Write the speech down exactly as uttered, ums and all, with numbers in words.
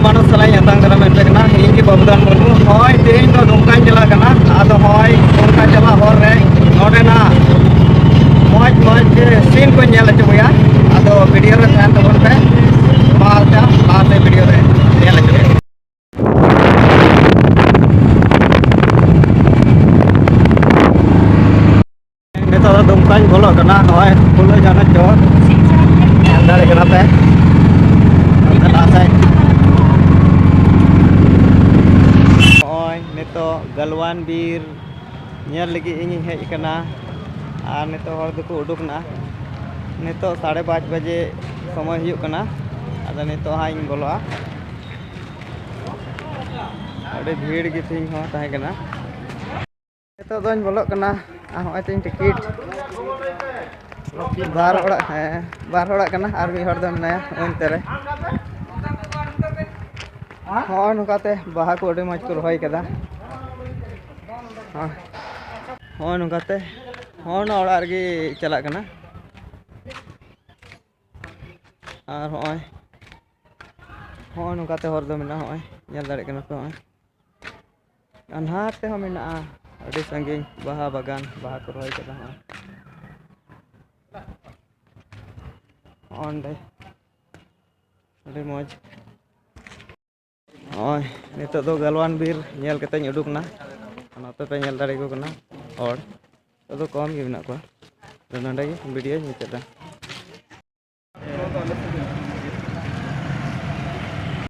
ᱢᱟᱱᱚᱥ ᱥᱟᱞᱟᱜ ᱤᱧ ᱟᱛᱟᱝ ᱫᱟᱨᱟᱢᱮᱫ ᱯᱮ ᱠᱟᱱᱟ᱾ ᱤᱧ ᱜᱮ ᱵᱟᱹᱵᱩᱫᱟᱱ ᱢᱩᱨᱢᱩ᱾ ᱦᱳᱭ, ᱛᱮᱦᱮᱧ ᱫᱚ ᱫᱩᱢᱠᱟᱧ ᱪᱟᱞᱟᱜ ᱠᱟᱱᱟ᱾ ᱟᱫᱚ ᱦᱳᱭ, ᱫᱩᱢᱠᱟ ᱪᱟᱞᱟᱜ ᱦᱚᱨ ᱨᱮ ᱱᱚᱰᱮᱱᱟᱜ ᱢᱚᱡᱽ ᱢᱚᱡᱽ scene ᱠᱚᱧ ᱧᱮᱞ ᱦᱚᱪᱚ ᱯᱮᱭᱟ᱾ ᱟᱫᱚ video ᱨᱮ ᱛᱟᱦᱮᱱ ᱛᱟᱵᱚᱱ ᱯᱮ᱾ ᱢᱟ ᱟᱪᱪᱷᱟ, ᱞᱟᱦᱟ ᱥᱮᱫ video ᱨᱮ ᱧᱮᱞ ᱦᱚᱪᱚ ᱯᱮᱭᱟ᱾ ᱱᱤᱛᱚᱜ ᱫᱚ ᱫᱩᱢᱠᱟᱧ ᱵᱚᱞᱚᱜ ᱠᱟᱱᱟ᱾ ᱱᱚᱜᱼᱚᱭ ᱯᱷᱩᱞᱟᱹ ᱡᱷᱟᱨᱱᱟ ᱪᱚᱴ ᱧᱮᱞ ᱫᱟᱲᱮᱭᱟᱜ ᱠᱟᱱᱟ ᱯᱮ᱾ ᱱᱚᱛᱮ ᱞᱟᱦᱟ ᱥᱮᱫ᱾ ᱱᱚᱜᱼᱚᱭ ᱱᱤᱛᱚᱜ ᱜᱟᱞᱣᱟᱱ ᱵᱤᱨ ᱧᱮᱞ ᱞᱟᱹᱜᱤᱫ ᱤᱧᱤᱧ ᱦᱮᱡ ᱟᱠᱟᱱᱟ᱾ ᱟᱨ ᱱᱤᱛᱚᱜ ᱦᱚᱲ ᱫᱚᱠᱚ ᱩᱰᱩᱠ ᱮᱱᱟ᱾ ᱱᱤᱛᱚᱜ ᱥᱟᱲᱮ ᱯᱟᱸᱪ ᱵᱟᱡᱮ ᱥᱚᱢᱚᱭ ᱦᱩᱭᱩᱜ ᱠᱟᱱᱟ᱾ ᱟᱫᱚ ᱱᱤᱛᱚᱜ ᱦᱟᱸᱜ ᱤᱧ ᱵᱚᱞᱚᱜᱼᱟ᱾ ᱟᱹᱰᱤ ᱵᱷᱤᱲ ᱜᱮ ᱛᱮᱦᱮᱧ ᱦᱚᱸ ᱛᱟᱦᱮᱸ ᱠᱟᱱᱟ᱾ ᱱᱤᱛᱚᱜ ᱫᱚᱧ ᱵᱚᱞᱚᱜ ᱠᱟᱱᱟ᱾ ᱟᱨ ᱦᱚᱸᱜᱼᱚᱭ ᱛᱤᱧ ᱴᱤᱠᱤᱴ᱾ ᱵᱟᱨ ᱦᱚᱲᱟᱜ, ᱦᱮᱸ, ᱵᱟᱨ ᱦᱚᱲᱟᱜ ᱠᱟᱱᱟ, ᱟᱨ ᱢᱤᱫ ᱦᱚᱲ ᱫᱚ ᱢᱮᱱᱟᱭᱟ ᱚᱱᱛᱮ ᱨᱮ᱾ ᱦᱚᱸᱜᱼᱚᱭ ᱱᱚᱝᱠᱟᱛᱮ ᱵᱟᱦᱟ ᱠᱚ ᱟᱹᱰᱤ ᱢᱚᱡᱽ ᱠᱚ ᱨᱚᱦᱚᱭ ᱠᱟᱫᱟ᱾ ᱦᱚᱸ᱾ ᱦᱚᱸᱜᱼᱚᱭ ᱱᱚᱝᱠᱟᱛᱮ, ᱦᱚᱸᱜᱼᱚᱭ ᱱᱚᱣᱟ ᱚᱲᱟᱜ ᱨᱮᱜᱮ ᱪᱟᱞᱟᱜ ᱠᱟᱱᱟ᱾ ᱟᱨ ᱦᱚᱸᱜᱼᱚᱭ, ᱦᱚᱸᱜᱼᱚᱭ ᱱᱚᱝᱠᱟᱛᱮ ᱦᱚᱨ ᱫᱚ ᱢᱮᱱᱟᱜᱼᱟ᱾ ᱦᱚᱸᱜᱼᱚᱭ ᱧᱮᱞ ᱫᱟᱲᱮᱭᱟᱜ ᱠᱟᱱᱟ ᱯᱮ, ᱦᱚᱸᱜᱼᱚᱭ ᱟᱨ ᱱᱟᱦᱟᱨ ᱛᱮᱦᱚᱸ ᱢᱮᱱᱟᱜᱼᱟ᱾ ᱟᱹᱰᱤ ᱥᱟᱺᱜᱤᱧ ᱵᱟᱦᱟ ᱵᱟᱜᱟᱱ, ᱵᱟᱦᱟ ᱠᱚ ᱨᱚᱦᱚᱭ ᱠᱟᱫᱟ᱾ ᱦᱚᱸᱜᱼᱚᱭ ᱚᱸᱰᱮ ᱟᱹᱰᱤ ᱢᱚᱡᱽ᱾ ᱱᱚᱜᱼᱚᱭ ᱱᱤᱛᱚᱜ ᱫᱚ ᱜᱟᱞᱣᱟᱱ ᱵᱤᱨ ᱧᱮᱞ ᱠᱟᱛᱮᱧ ᱩᱰᱩᱠ ᱮᱱᱟ᱾ ᱱᱚᱛᱮ ᱯᱮ ᱧᱮᱞ ᱫᱟᱲᱮᱭᱟᱠᱚ ᱠᱟᱱᱟ ᱦᱚᱲ᱾ ᱱᱤᱛᱚᱜ ᱫᱚ ᱠᱚᱢ ᱜᱮ ᱢᱮᱱᱟᱜ ᱠᱚᱣᱟ᱾ ᱟᱫᱚ ᱱᱚᱸᱰᱮ ᱜᱮ videoᱧ ᱢᱩᱪᱟᱹᱫᱟ᱾